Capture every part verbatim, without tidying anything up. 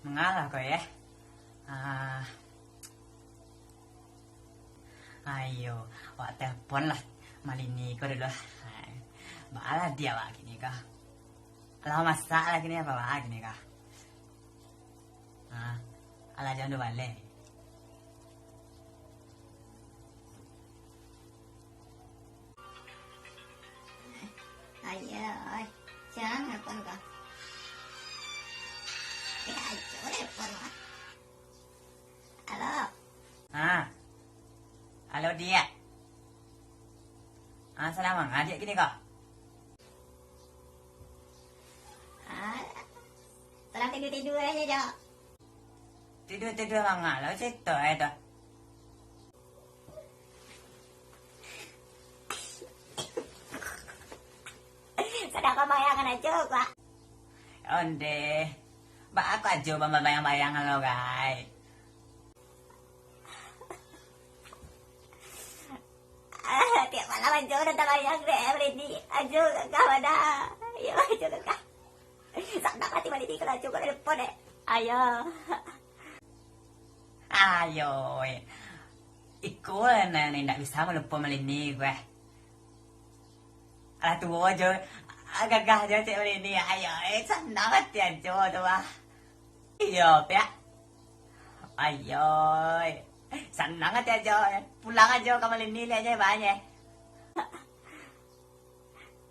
Ngalah ko, yeh. Ah. Ayo, awak telepon lah Malini ko dulu. Hai. Baa lah di awak kini ko. Alah masak lah kini, apo baa kini ko. Ah, alah jan ado baleh. Ayo, oi. Jan, apo ko? Eh, ayo, telepon lah. Halo. Ha. Halo, Diak. Ha, sadang manga Diak kini ko? Ha, sadang tidur-tidur aja, Jo. Tidur-tidur manga lo, cerito aja tu. Sadang pambayangan ajo, Pak. Onde. Baa ko ajo bambayang-bayang lo, gai? Ah, tiap malam ajo dah tabayang dek Malini. Ajo gagah bana. Iyo, ajo gagah. Sanang ati Malini kalau ajo ko telepon, eh. Ayo. Ayo, eh. Iko nan indak bisa malupo Malini ko, eh. Alah tuo jo, ah, gagah jo cek Malini. Ayo, eh, sanang ati ajo tu, ah. Iyo, Piak. Ayo, eh. Sanang ati ajo, eh. Pulang ajo ka Malini liak je, baa je.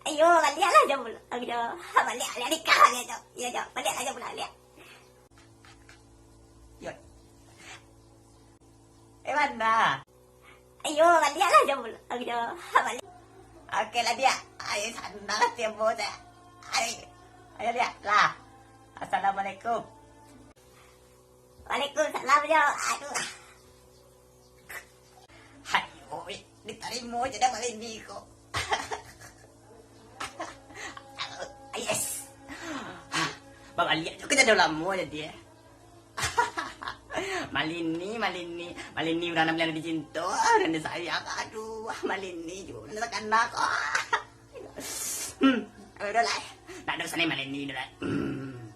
Ayo, baliak lah jo pulang, Jo. Baliak, baliak nikah lagi, Jo. Iyo, Jo. Baliak lah jo pulang, baliak. Yo. Eh, mana? Ayo, baliak lah jo pulang, Jo. Baliak. Oke lah, Diak. Ayo, sanang ati ambo, Diak. Ayo. Ayo, Diak. Lah. Assalamualaikum. Waalaikumsalam, Jo. Aduh. Ayo, eh, ditarimo je dah Malini ko. Yes. Babaliak jo ka jadi lamo jadi, eh. Malini, Malini, Malini urang nan paliang dicinto, urang disayang. Aduh, Malini juo nan takana ko. Hmm, aduh lah. Ndak ado salah Malini dah lah. Hmm.